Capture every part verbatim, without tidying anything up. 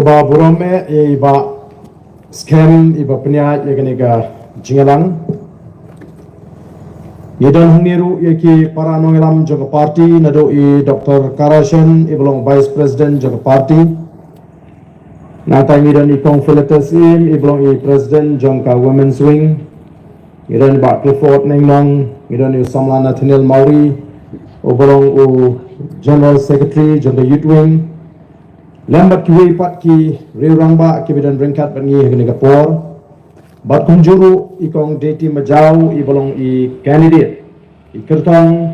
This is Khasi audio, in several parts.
Ba burom eh ïa i Bah Skhem i ba pynïaid ïa kane ka jingïalang. Ngi don hangne ruh ïa ki para nongïalam jong ka party, naduh i Doctor Karashen i ba long Vice President jong ka party. Nangta ngi don i Kong Philetus Im i ba long i President jong ka Women's Wing. Ngi don i Bah Clifford Nengnong, ngi don i Samla Nathaniel Mawrie u ba long u General Secretary jong ka Youth Wing. Lem bad kiwei pat ki riew rangbah ki ba don ryngkat bad ngi ha kane ka por. Bad kumjuh ruh i Kong Deti Majaw i ba long i candidate, i kyrtong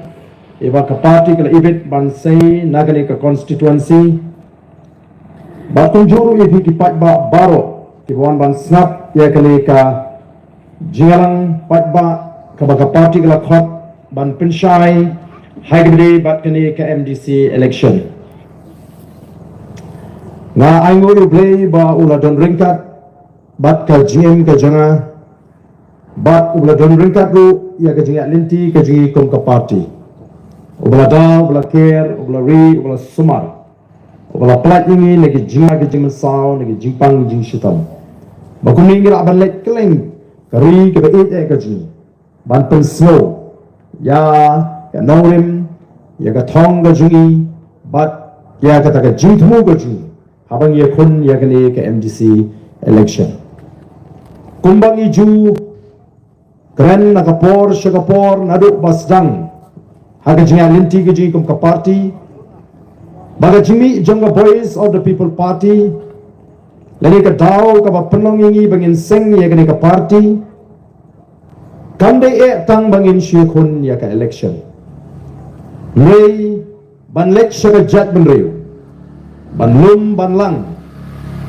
i ba ka party ka la ibit ban sei na kane ka constituency. Bad kumjuh ruh ïa phi ki paidbah baroh ki ba wan ban sngap ïa kane ka jingïalang paidbah ka ba ka party ka la khot ban pynshai ha kaba ïadei bad kane ka M D C election. Nga ainguh ïa U Blei ba u la don ryngkat bad ka jingim ka jong nga, bad u ba la don ryngkat ruh ïa ka jingïaid lynti ka jong ngi kum ka party. U ba la daw, u ba la ker, u ba la ri, u ba la sumar, u ba la pynlait ïa ngi na ki jingma ki jingmynsaw, na ki jingpang ki jingshitom, ba kumne ngi lah ban leit kylleng ka ri ka ba ïeit eh ka jong ngi ban pynsngew ïa ka nongrim, ïa ka thong ka jong ngi, bad ïa kata ka jingthmu ka jong ngi haba ngi ïakhun ïa kane ka M D C election. Kumba ngi ju kren na ka por sha ka por naduh ba sdang ha ka jingïaid lynti ka jong ngi kum ka party, ba ka jingmih jong ka Voice of the People Party lane ka daw ka ba pynlong ïa ngi ba ngin seng ïa kane ka party kam dei eh tang ba ngin shu ïakhun ïa ka election. Hynrei ban leit sha ka jaitbynriew, ban lum ban lang,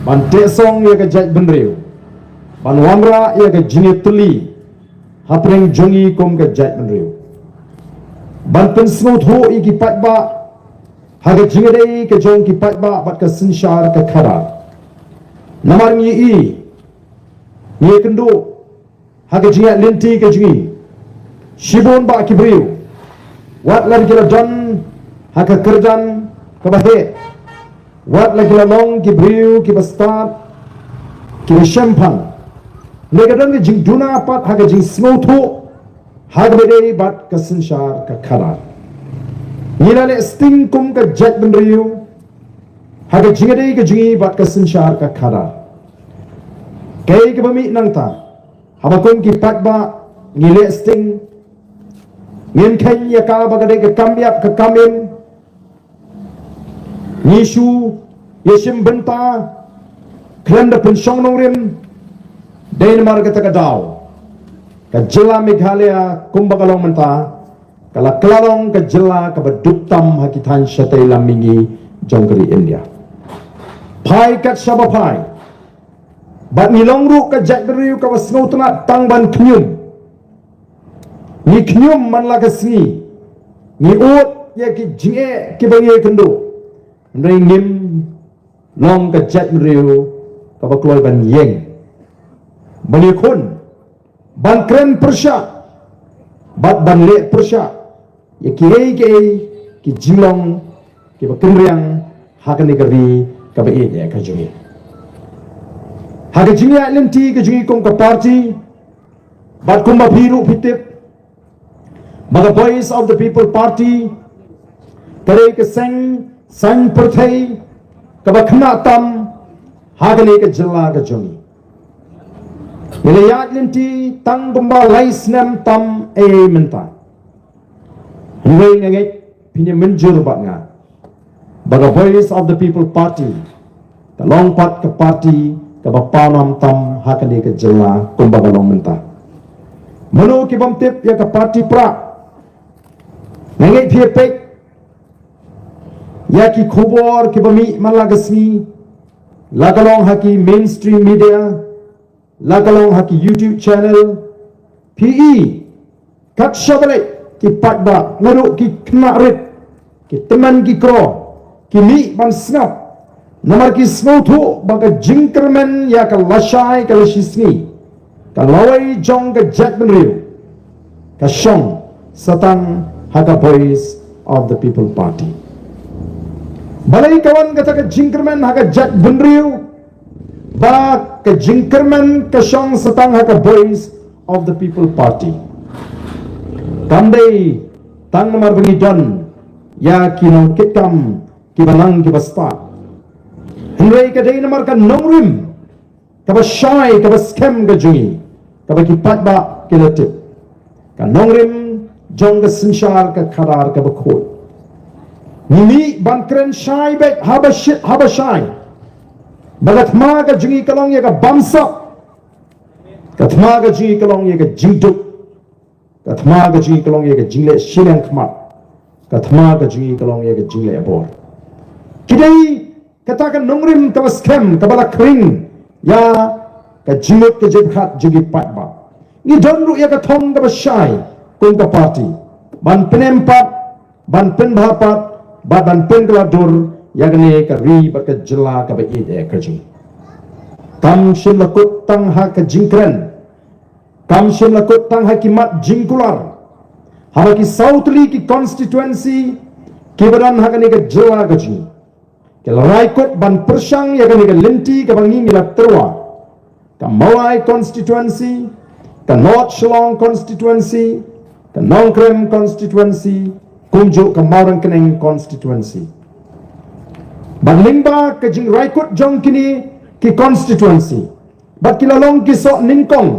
ban teh song ïa ka jaitbynriew, ban wanrah ïa ka jingïatylli hapdeng jong ngi kum ka jaitbynriew, ban pynsngewthuh ïa ki paidbah ha ka jingïadei ka jong ki paidbah bad ka synshar ka khadar. Namar ngi i, ngi ïakynduh ha ka jingïaid lynti ka jong ngi, shibun bah ki briew, wat la ki la don ha ka kyrdan ka ba heh, wat la ki la long ki briew ki ba stad, ki ba shemphang, ne ka don ka jingduna pat ha ka jingsngewthuh ha ka ba ïadei bad ka synshar ka khadar. Ngi la leh sting kum ka jaitbynriew ha ka jingïadei ka jong ngi bad ka synshar ka khadar. Kaei ka ba mih nangta, haba kum ki paidbah ngi leh sting, ngin kheiñ ïa ka ba ka dei ka kam ïap ka kam im, ngi shu ïashim bynta khlem da pynshong nongrim. Dei namar kata ka daw ka jylla Meghalaya kumba ka long mynta ka la kylla long ka jylla ka ba duk tam ha ki thaiñ shatei lam mihngi jong ka ri India. Phai kat shaba phai, bad ngi long ruh ka jaitbynriew ka ba sngewtynnat tang ban khñium. Ngi khñium man la ka sngi, ngi ud ïa ki jingeh ki ba ngi ïakynduh. Hynrei ngim long ka jaitbynriew ka ba kloi ban ïeng, ban ïakhun, ban kren pyrshah bad ban leh pyrshah ïa kiei kiei ki jinglong ki ba kynriang ha kane ka ri ka ba ïeit eh ka jong ngi. Ha ka jingïaid lynti ka jong ngi kum ka party, bad kumba phi ruh phi tip ba ka Voice of the People Party ka dei ka seng saiñ pyrthei ka ba khynnah tam ha kane ka jylla ka jong ngi. Ngi la ïaid lynti tang kumba lai snem tam ei mynta. Hynrei nga ngeit phin ïa mynjur bad nga ba ka Voice of the People Party ka long pat ka party ka ba pawnam tam ha kane ka jylla kumba ka long mynta. Mano ki bym tip ïa ka party Prah, nga ngeit phi ïa peit ïa ki khubor ki ba mih man la ka sngi, la ka long ha ki mainstream media, la ka long ha ki YouTube channel. Phi i kat shaba leit ki paidbah, naduh ki khynnah rit, ki tymmen ki kro, ki mih ban sngap namar ki sngewthuh ba ka jingkyrmen ïa ka lashai ka lashisngi, ka lawei jong ka jaitbynriew ka shong sa tang ha ka Voice of the People Party. Balei ka wan kata ka jingkyrmen ha ka jaitbynriew? ba ka jingkyrmen ka shong sa tang ha ka Voice of the People Party. Kam dei tang namar ba ngi don ïa ki nongkitkam kiba nang kiba stad. Hynrei ka dei namar ka nongrim kaba shai, kaba skhem ka jong ngi, kaba ki paidbah ki la tip. Ka nongrim jong ka synshar ka khadar kaba khuid. Ngi mih ban kren shai beit haba shit haba shai ba ka thma ka jong ngi ka long ïa ka bamsap. Ka thma ka jong ngi ka long ïa ka jingduk. Ka thma ka jong ngi ka long ïa ka jingleh shiliang khmat. Ka thma ka jong ngi ka long ïa ka jingleh bor. Ki dei kata ka nongrim kaba skhem kaba la khring ïa ka jingmut ka jingpyrkhat jong ki paidbah. Ngi don ruh ïa ka thong kaba shai kum ka party ban pynempat, ban pynbha pat bad ban pynkylla dur ïa kane ka ri bad ka jylla kaba ïeit eh ka jong ngi. Kam shym la kut tang ha ka jingkren. Kam shym la kut tang ha ki mat jingkular. Haba ki saw tylli ki constituency kiba don ha kane ka jylla ka jong ngi ki la rai kut ban pyrshang ïa kane ka lynti kaba ngi ngi la tyrwa. Ka Mawlai constituency, ka North Shillong constituency, ka Nongkrem constituency, kumjuh ka Mawryngkneng constituency. Bad lyngba ka jingrai kut jong kine ki constituency bad ki la long ki soh nyngkong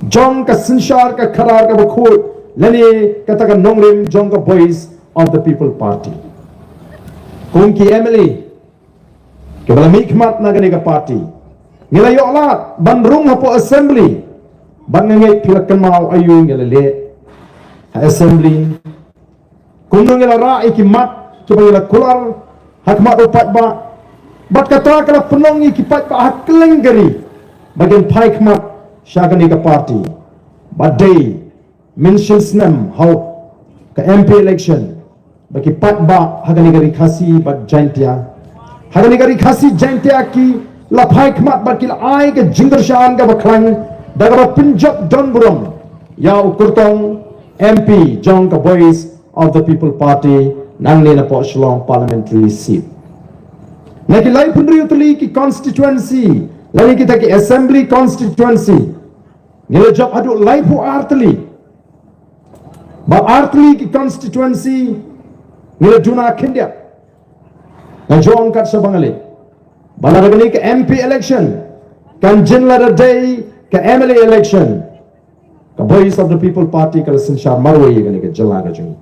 jong ka synshar ka khadar kaba khuid lane kata ka nongrim jong ka Voice of the People Party. Kum ki M L A kiba la mihkhmat na kane ka party, ngi la ïoh lad ban rung hapoh assembly. Bad nga ngeit phi la kynmaw aïu ngi la leh ha assembly. Kumno ngi la rah ïa ki mat kiba ngi la kular ha khmat u paidbah. Bad kata ka la pynlong ïa ki paidbah ha kylleng ka ri ba kin phai khmat sha kane ka party. Bad dei mynshisnem ha ka M P election ba ki paidbah ha kane ka ri Khasi bad Jaintia, ha kane ka ri Khasi Jaintia ki la phai khmat bad ki la ai ka jingkyrshan kaba khlaiñ da kaba pynjop don burom ïa u kyrtong M P jong ka Voice of the People Party nangne napoh Shillong Parliamentary Seat. Na ki laiphew hynriew tylli ki constituency lane kita ki assembly constituency, ngi la jop haduh laiphew ar tylli. Ba ar tylli ki constituency ngi la duna khyndiat. Nga jong kat sha Bangali ba lada kane ka M P election kan jin lada dei ka M L A election, ka Voice of the People Party ka la synshar marwei ïa kane ka jylla ka jong ngi.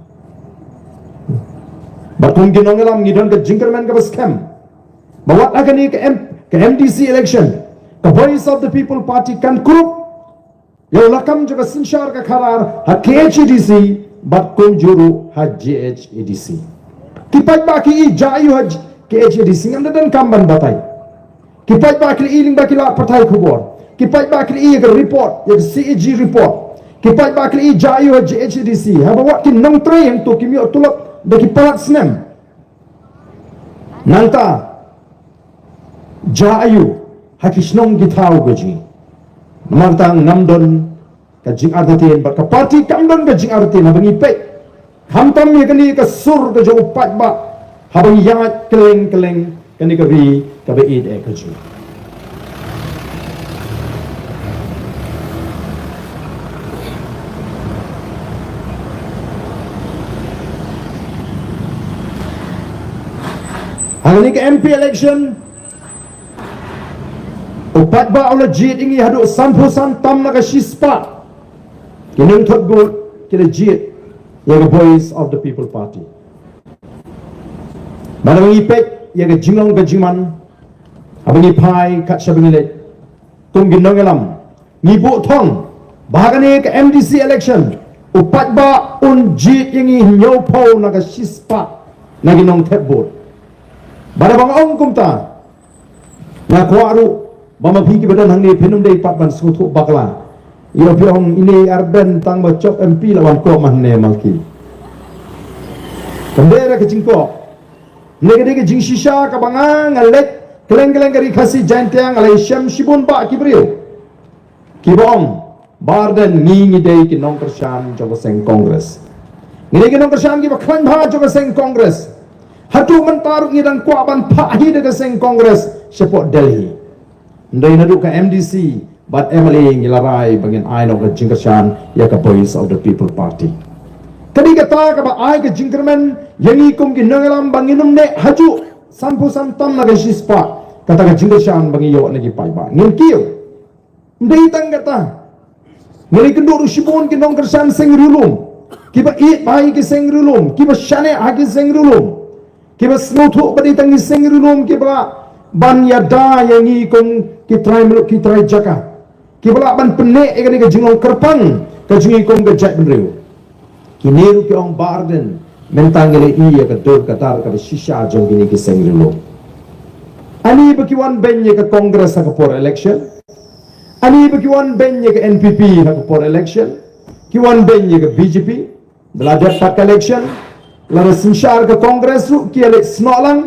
Bad kum ki nongïalam ngi don ka jingkyrmen kaba skhem ba wat ha kane ka, M, ka M D C election ka Voice of the People Party kan kurup ïa u lakam jong ka synshar ka khadar ha K H A D C bad kumjuh ruh ha G H A D C. Ki paidbah ki i jia aiu ha K H A D C, ngam da donkam ban batai. Ki paidbah ki la i lyngba ki lad pathai khubor. Ki paidbah ki la i ïa ka report, ïa ka C A G report. Ki paidbah ki la i jia aiu ha G H A D C. Haba wat ki nongtrei hangto kim ïoh tulop da ki palat snem. Nangta jia aiu ha ki shnong ki thaw ka jong ngi. Namar kata ngam don ka jingartatien bad ka party kam don ka jingartatien haba ngi peit khamtam ïa kane ka sur ka jong u paidbah haba ngi ïaid kylleng kylleng kane ka ri kaba ïeit eh ka jong ngi. Ha kane ka M P election u paidbah u la jied ïa ngi haduh sanphew san tam na ka shispah. Ki nongthep vote ki la jied ïa ka Voice of the People Party. Bad haba ngi peit ïa ka jinglong ka jingman haba ngi phai kat shaba ngi leit kum ki nongïalam, ngi buh thong ba ha kane ka M D C election u paidbah un jied ïa ngi hynñiewphew na ka shispah na ki nongthep vote. Bad haba nga ong kumta, nga kwah ruh ba ma phi kiba don hangne phin ym dei pat ban sngewthuh bakla. Ïa phi ong ine i Ardent tang ba jop M P la wan kob ma hangne ma ki. Kam dei re ka jingkob. Ne ka dei ka jingshisha kaba nga nga leit kylleng kylleng ka ri Khasi Jaintia nga la ïashem shibun bah ki briew kiba ong ba Ardent ngi ngi dei ki nongkyrshan jong ka seng Congress. Ngi dei ki nongkyrshan kiba khlaiñ bha jong ka seng Congress. Haduh mynta ruh ngi dang kwah ban phah hi da ka seng Congress shapoh Delhi. Ndei naduh ka M D C bad M L A ngi la rai ba ngin ai noh ka jingkyrshan ïa ka Voice of the People Party. Ka dei kata kaba ai ka jingkyrmen ïa ngi kum ki nongïalam ba ngin ym neh hajuh sanphew san tam na ka shispah. Kata ka jingkyrshan ba ngi ïoh na ki paidbah ngin kiew. Ndei tang kata, ngi la kynduh ruh shibun ki nongkyrshan seng riewlum, kiba ïeit bha ïa ki seng riewlum, kiba shaniah ha ki seng riewlum, kiba sngewthuh ba dei tang ki seng riewlum kiba lah ban ïada ïa ngi kum ki trai muluk ki trai jaka, kiba lah ban pynneh ïa kane ka jinglong kyrpang ka jong ngi kum ka jaitbynriew. Kine ruh ki ong Bah Ardent, mynta ngi la ïohi ïa ka dur ka dar kaba shisha jong kine ki seng riewlum. Ani ba ki wan beiñ ïa ka Congress ha ka por election, ani ba ki wan beiñ ïa ka N P P ha ka por election, ki wan beiñ ïa ka B J P. Ba la dep pat ka election, lada synshar ka Congress ruh ki ïaleit snoh lang,